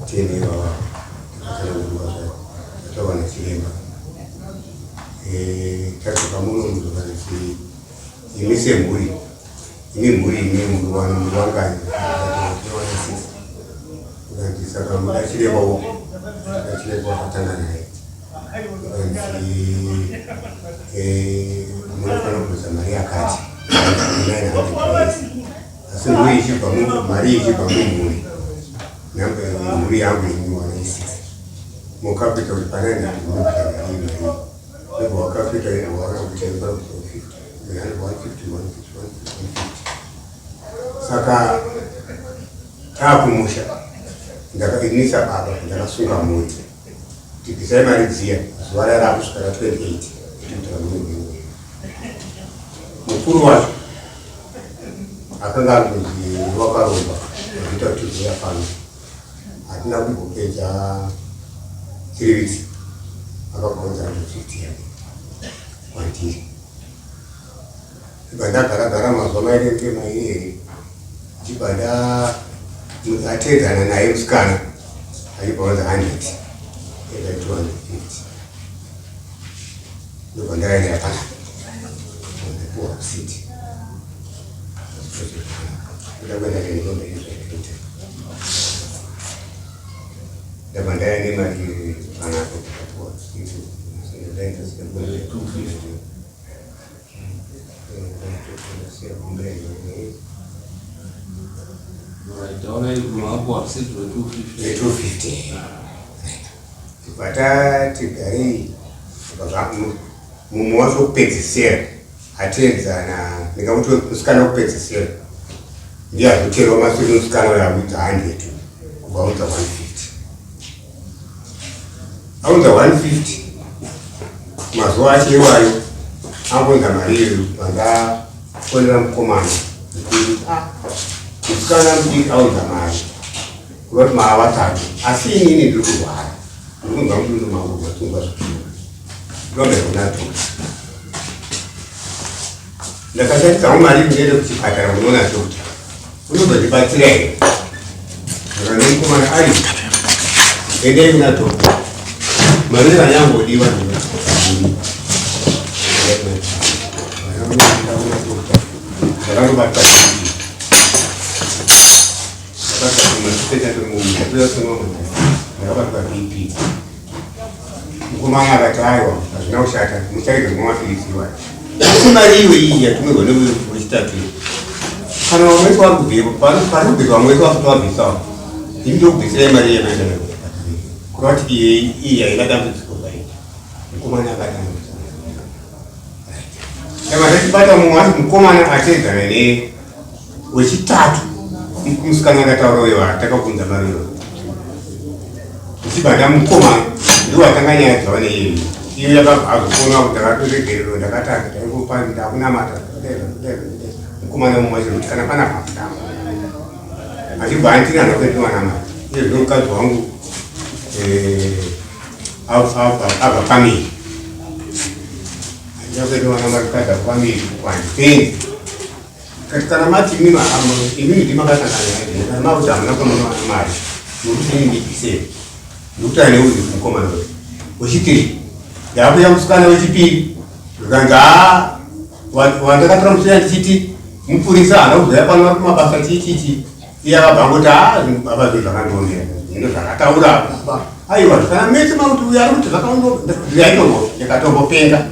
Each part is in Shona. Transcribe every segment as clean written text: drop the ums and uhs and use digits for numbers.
Tiine ivava takatsanangurwa zvataurwa nachiremba. Eh, tadzoka muno muzokanzi imi semhuri imi mhuri imi muri wani muri wangani tiwana six ukanzi saka muda chiremba upi muda chiremba wakatanga naye ukanzi eh, munofanira kubvisa mari yakati 900 asi mhuri ichibva mari ichibva mumhuri mhuri yangu ini wana isix mokapita kuti panani munobvisa mari mari ndobva wakapita waona kuti saka taakumusha ndakainisa baba ndakasunga mhuri kuti bvisai mari dziya zuva rara kusvika ra 28 mukuru wacho akanga arikunzi wakaromba vakuita kuti uya pano hatina kumbopedza 3 weeks akagonza 150 yake kwandiri ibva ndagara gara mazuva mairi ndiye mairi here ndichibva ndateedzana naye musikana achibva wanza 100 ega 250 ndobva ndaenda pana ndapuwa receipt kuda kuenda nenzombe izvaita ndabva ndaya nemari panapo ndapuwa receipt ndaenda Tati garei mumwe wacho wekupedzisira ateedzana ndingakuti musikana wekupedzisira ndiye azoteerwa masuri musikana uyo akuita 100 kubva aunza 150 aunza 150 mazuva acho iwayo angonza mari iyoyo vandafonera mukomana mukuru ah, musikana mudiki aunza mari kuva kuti mava vatatu asi inini ndiri kurwara ndiri kunzwa mudundu mangu vatsungwa zvikuru ndobva kuna dhokta ndakashandisawo mari kunoenda kuchipatara kunoona dhokta unozondibatsira here saka nemukomana ari endei kuna dhokta mari vanyangodiwa ndakanobatwa ndakabatwa bp mukomana akati aiwa hazvina kushata mucharega kumwa mapiritsi iwayo asi mari iyo iyi yatumirwa newechitatu kana vamwe wese vari kubvepo pari kubviswa vamwe wese vasati vabvisawo ini ndokubvisirai mari iya maenda nayo kureva kuti iyi haina dambudziko zvaita mukomana akati saka ndachibata mumwe wacho mukomana achiedzana ne wechitatu musikana akataura uyo atakabvunza mari uyo ndichibata mukomana ndiwo atanga nyaya dzava neiyoyo iyo yakabva azofona kuti ndakatoregererwa ndakatanga ndaingopa ndakunamata mukomana mumwe wacho kuti kana pana pakutamba achibva andinana kuendiwanamata iye zvino mukadzi wangu eh, abva pamiri Kana mati imimi imimi ndimakasangana kana makuti hamuna kunoona mari nokuti ini ndibvisei nokuti aine uyu mukomana uyu wechipiri ndakuya musikana wechipiri zvikanzi haa wandakatora musikana ndichiti mupurisa haana kuzouya pano vari kumabasa chichichi iye akabva angoti haa baba zvinhu zvakandiomera zvino zvakataura baba aiwa kana mese makuti uyu ari kuti zvakaondoyaitombo yakatombopenga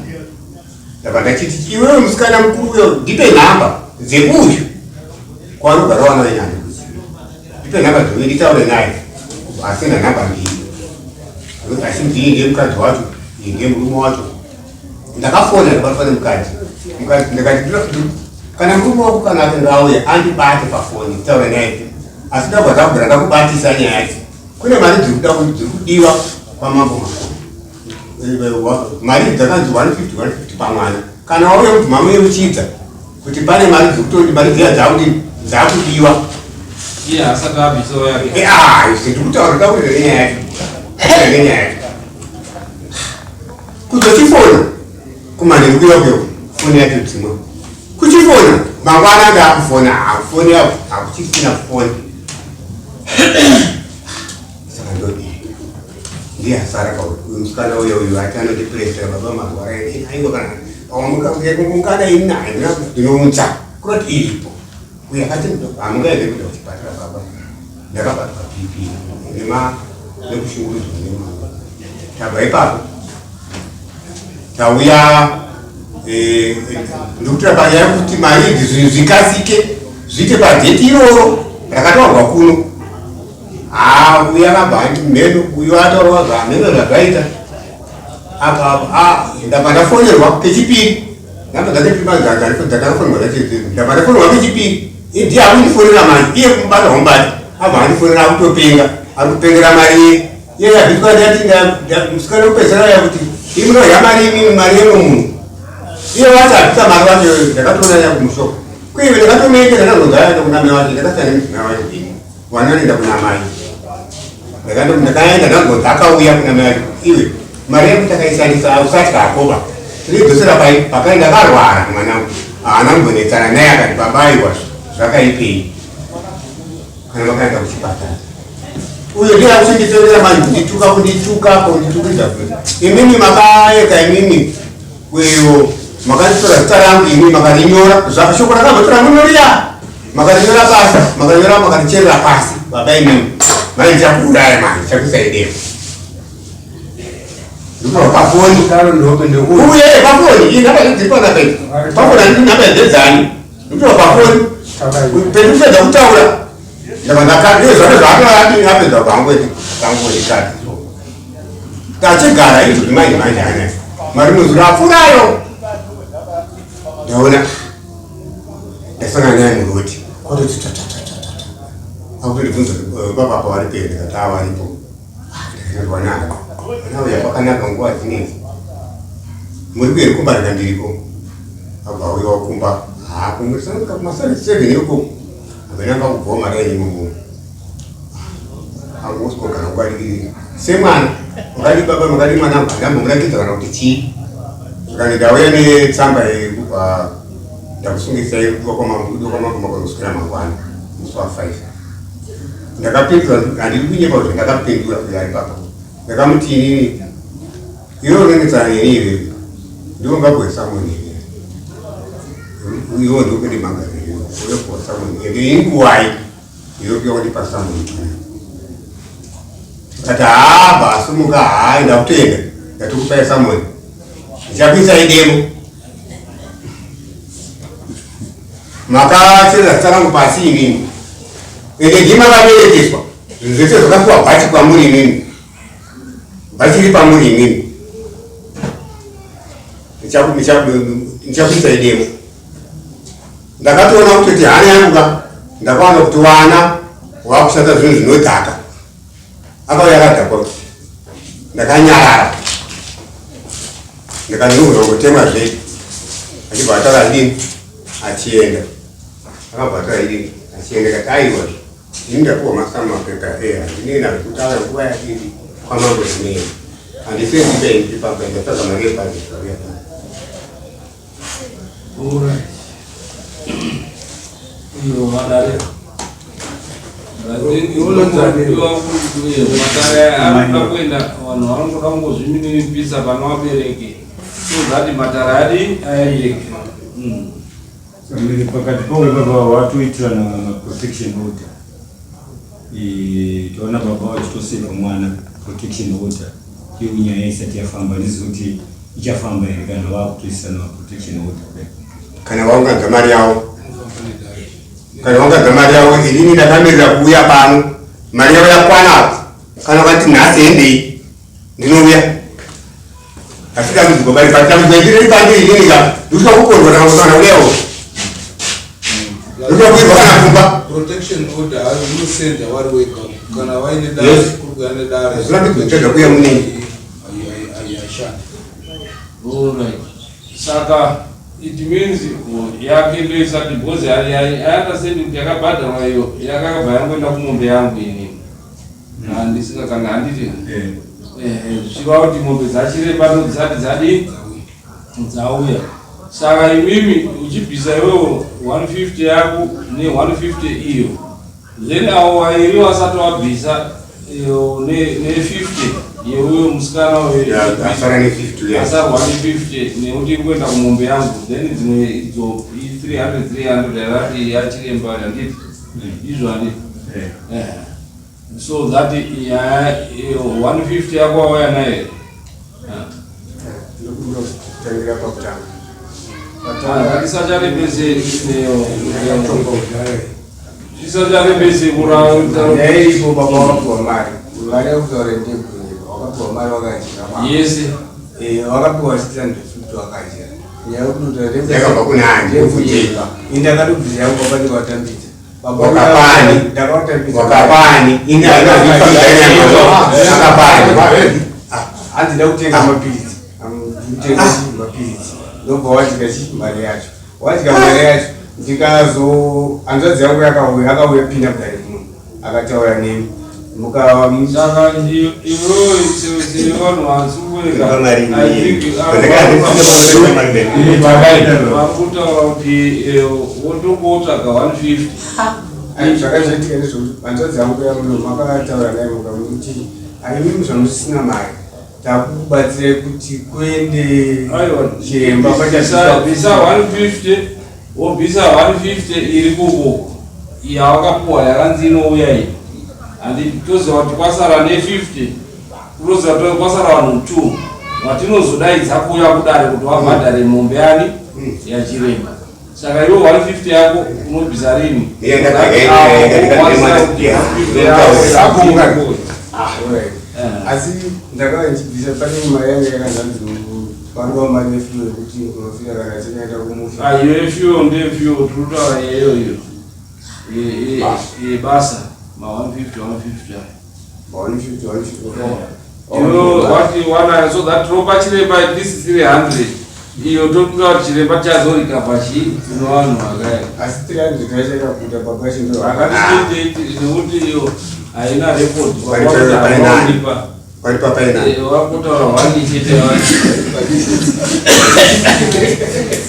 ndabva ndachiti iwewe musikana mukuru uyo ndipe nhamba dzeuyu kwaanogara wana wenyanga ndipe nhamba dzeuyu nditaure naye asina nhamba mbiri asi ndiye ndiye mukadzi wacho iye ndiye murume wacho ndakafona ndabatwa nemukadzi mukadzi ndakati kana murume wako kana akanga auya andibate pafoni nditaure naye asi ndabva ndakugara ndakubatisa nyaya yacho kune mari dziri kudiwa kwamambo makuru mari dzakanzi 150 150 pamwana kana wauya kuti mamuyeuchidza kuti pane mari dzekutoti mari dziya dzakuti dzakudiwa iye asati abvisawo yake eh, ah, ndikutaura ndakurira nenyaya yacho nenyaya yacho kuzochifona kumanheru kuya kuya foni yacho dzimwa kuchifona mangwana ndakufona hakufoni hakuchisina foni saka Ndiye asara pauri uyu musikana uyo uyu ati anondipresera baba marwara aiwa kana pawamukangana ini handina ndinounza kurati iripo uyo akati hamungaende kuenda kuchipatara baba ndakabatwa bp nema nekushungurudzwa nema tabva ipapo tauya eh, ndikutora panyaya yekuti mari idzi zvinhu zvikasike zviite padheti iroro rakataurwa kuno. Haa uya akabva ati mheno uyo ataurwa zvamheno zvazvaita apa apa ah ndabva ndafonerwa kechipiri nhamba dzake dzakafonerwa dzacho ndabva ndafonerwa kechipiri ndiye akundifonera manje iye kumubata homubata abva andifonera akutopenga ari kupengera mari iye iye yabviswa ndati musikana wekupedzisira ya kuti imunodya mari imimi mari yemwe munhu iye wacho abvisa mari wacho ndakatoona yakumushoka kuive ndakatomuendesa ndazonzaya kuna mai wacho ndakasiyana nemudzimai wacho Vanoenda kuna mai. Ndakaenda ndangonzi akauya kuna mai iwe mari yako takaishandisa usati akoba tinoidzosera pai pakai ndakarwara mwanangu haana kumbonetsana naye akati baba aiwa zvakaipei kana makaenda kuchipatara uyo ndiye akuchinditorera manje kundituka kundituka kunditukidza imimi makaeka imimi Uyo makaritora zita rangu imi makarinyora zvashoko rakambotora munoriya makarinyora pasi makanyora makaricherera pasi baba imimi manje chakuuraya manje chakuisa idemo ndikuva pafoni uye pafoni iyi nhamba dziri panapa idzi pafoni handiti nhamba dzedzani ndikuva pafoni pendikupedza kutaura ndabva ndakandizvake zvaakati apedza kwangu kwangu ikati Tachigara izvozvi manje manje ana mari muzuro apfuurayo ndaona ndasangana naye muroti kwatoti tatatatata akutondibvunza eh, baba apa vari pei ndikati a varipo ndakanyorwa navo ana uya kwakanaka nguva dzinedzi muri kueri kumba ndikandiriko abva auya wakumba haakumurisana kumasere seven ikoko amene anga kubvawo mari yaimomo angoswogara nguva semwana wakadi baba makadi mwana ndambomuratidza kana kuti chii zvikani ndauya netsamba yekubva ndakusungisai kudiwa kwamambo makozoswera mangwana musi wa 5 ndakapindura handidi kunyepa kuti ndakapindura kuya ipapo ndakamuti inini iwe unonetsana neni iwewe ndiwo ngakuisa munhu iwe iwe ndokundimanga iwe kuisa munhu ende inguwai Iwe wandipa samoni Kati haa basumuka haa ndakutenda ndatokupai samoni ndichakuisa idemo makacheza zita rangu pasi imimi ende ndimi makaberekeswa zvinhu zvese zvakapiwa bhachi kwamuri imimi bhachi iri pamuri imimi ndichakuisa idemo Ndakatoona kutoti hana yangu ka ndakaona kuti wana wakushata zvinhu zvinodhaka. Akauya akadhakwa. Ndakanyarara. Ndikanzurwa kutemwa zve. Achibva ataura dini achienda. Akabva ataura dini achienda kati aiwa. Ini ndapuwa masamu mapepa eya ndinei nazvo kutaura nguva yadidi kwamambo ndinei. Handisendi benzi pamba ndatsvaga mari yebhazi ndikauya pano. Matare anoda kuenda vanhu vanotoda kungozviminimipisa pane vabereki so that matare adi aendeke. Pakati pavo baba watoitirana maprotection order. Toona baba vachitoseva mwana protection order iyo nyaya isati yafamba handizivi kuti ichafamba here kana vakutoisana maprotection order kudai. Kana vaunganza mari yavo kana vaunganza mari yavo inini ndakamirira kuuya pano mari yavo yakwana kana vakati nhasi hendei ndinouya asi dambudziko bari padambudziko ndiri pandiri inini ka ndikuda kukondwa kana uyawo ndikuda kuirwa kana kumba protection order unosenda wari wega kana waine dare kuri kuya nedare zvinobvira kuya munini haishandi. Alright. Saka it means yake ndoisati because I understand kuti yakabhadharwa iyo yakabva yangoenda kumombe yangu inini handisina kana handiti zvichireva kuti mombe dzachiremba ndodzisati dzadii dzauya saka imimi uchibvisa iwewo 150 yako ne 150 iyo then avo vairi vasati vabvisa Iyo ne 50 yeuyo musikana uyo asara ne 50 asarwa ne 50 nekuti kuenda kumombe yangu then dzimwe idzo 300 300 yakati yachiremba handiti izvo handiti eh. So that nyaya iyo 150 yako wauya nayo. Tangira pakutanga. Tisacharembese tisacharembese kuraanyaya iripo baba wakapiwa mari mari yakutaura ndeyekunyika wakapiwa mari wakadya yese wakapiwa 650 wakadya nyaya yekuti yakabva kuna ani ndeyekunyika ini ndakatobvisa yangu baba ndikawatambidza Wakapani. ndakawatambidza Wakapani ini akapani. Handida kutenga mapiritsi, kutenga mapiritsi, ndobva wadya chi mari yacho, wadya mari yacho. Ndikazo hanzvadzi yangu yakauya, akauya pinda mudare muno akataura nemi mukava Saka iwewe sevanhu Kupa mari iyi. Vakutaura kuti wotongotsvaga 150. Zvakazvaitika ndezvekuti hanzvadzi yangu yamuno makataura naye mukamuti aimimi zvamusisina mari takubatsirai kuti kuende Aiwa, chiremba. Bvisa 150, wobvisa 150 iri kukoko yawakapuwa yakanzi inouya iyi, handi toziva kuti kwasara ne50, kutoziva kuti kwasara vanhu 2 vatinozodaidza kuuya kudare kuti vabhadhare mombe yani yachiremba. Saka iwe 150 yako unobvisa rini? Iya, Alright. Asi ndakava ndichibvisa pane mari yange yakanzanzi panguva mari yefuel yekuti unofika kana chakaenda kumufi. Iyo yefuel ndeyefuel, tiri kutaura yeyo iyo yebasa, ma 150 150 ayo. 150 150. Iwe wati wana so that ropa chiremba at least 300 iyo, tokuda kuti chiremba chazorikabva chii tino vanhu vakaya. Asi 300 yacho yakabuda baba chindo. Akati nekuti iyo haina record. Pari nani? Pari papaina. Wakutaura one chete.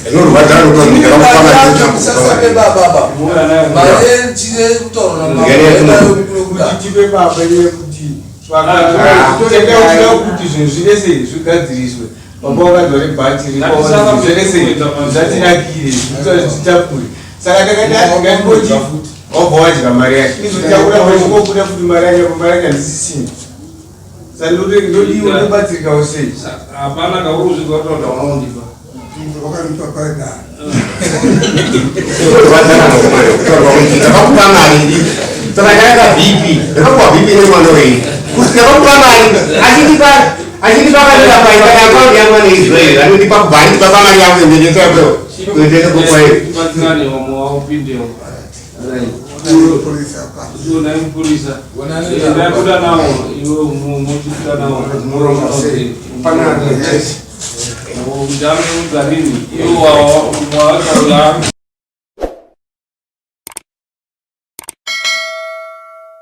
Zvinorwadza Sasape baba mari chine kutaura. Kuti tipe baba yekuti tega uchida kuti zvinhu zvirese zvigadziriswe, baba wakadzore bhatiri zvirese zvatinakire zvitapure. Saka takati atingangoti wabva wadya mari yacho, izotakura pachingobuda futi mari yacho, mari yacho handisisina. Saka ndodiwa ndobatsirikawo sei? Hapana kauri kusvika kutaura unaondipa. Wakanipa paida. Zvinorwadza ndakakupa mari, saka ndakaita BP, ndakapuwa BP nemwana wei kuti ndakakupa mari achindipa achindipa akandika paita akaunti yangu ane Israel anondipa kubva andipa pamari yangu ndendesako kuendesa kokwayo. Tibatsirane, vamwe vaupindewo. Polisi apa. Unai mupurisa, ndabuda nawo, iwe muchibuda nawo. Muronga sei panana. Kuti anoudza rini iwo wawataura.